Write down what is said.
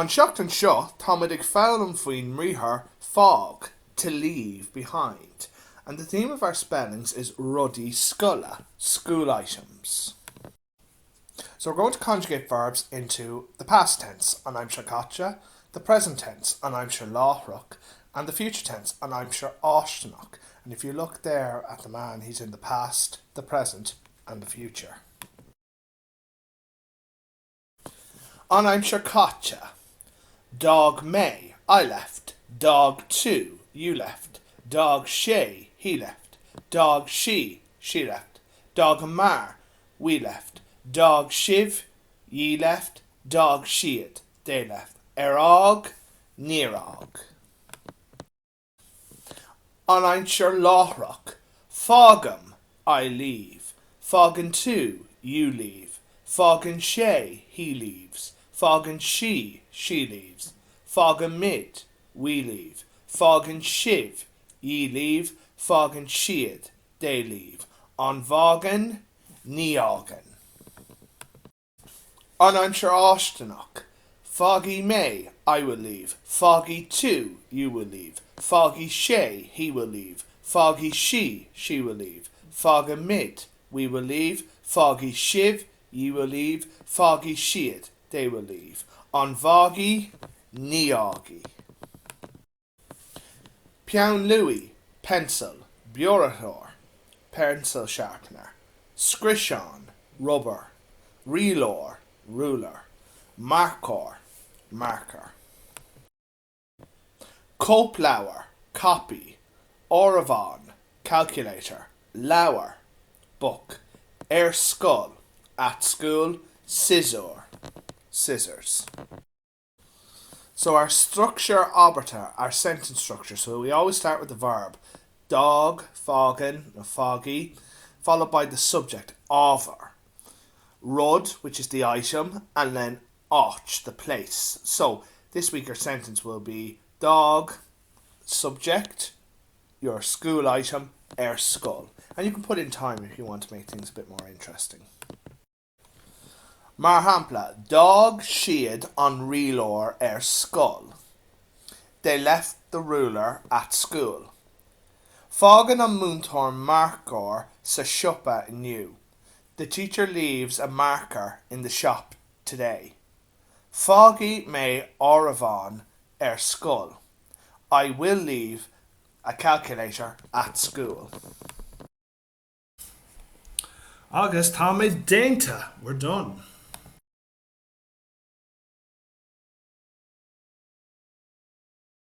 An tseachtain seo, táimid ag foghlaim faoin mbriathar fág, to leave behind, and the theme of our spellings is rudaí scoile, school items. So we're going to conjugate verbs into the past tense, an aimsir chaite, the present tense, an aimsir láithreach, and the future tense, an aimsir fháistineach. And if you look there at the man, he's in the past, the present, and the future. An aimsir chaite. D'fhág mé, I left. D'fhág tú, you left. D'fhág sé, he left. D'fhág sí, she left. D'fhágamar, we left. D'fhág sibh, ye left. D'fhág siad, they left. Ar fhág? Níor fhág. An aimsir láithreach. Fágaim, I leave. Fágann tú, you leave. Fágann sé, he leaves. Fágann sí, she leaves. Fágaimid, we leave. Fágann sibh, ye leave. Fágann siad, they leave. An bhfágann? Ní fhágann. An aimsir fháistineach. Fágfaidh mé, I will leave. Fágfaidh tú, you will leave. Fágfaidh sé, he will leave. Fágfaidh sí, she will leave. Fágfaimid, we will leave. Fágfaidh sibh, ye will leave. Fágfaidh siad, they will leave. An bhfágfaidh? Ní fhágfaidh. Peann luaidhe, pencil, biorathóir, pencil sharpener, scriosán, rubber, rialóir, ruler, marcóir, marker. Cóipleabhar, copy, áireamhán, calculator, leabhar, book, ar scoil, at school, siosúr, scissors. So our structure abairte, our sentence structure, so we always start with the verb, d'fhág, fágann, nó fágfaidh, followed by the subject, ábhar, rud, which is the item, and then áit, the place. So this week our sentence will be d'fhág, subject, your school item, ar scoil. And you can put in time if you want to make things a bit more interesting. Mar shampla, D'fhág siad an rialóir ar scoil. They left the ruler at school. Fágann an múinteoir marcóir sa siopa inniu. The teacher leaves a marker in the shop today. Fágfaidh mé áireamhán ar scoil. I will leave a calculator at school. Agus táimid déanta! We're done!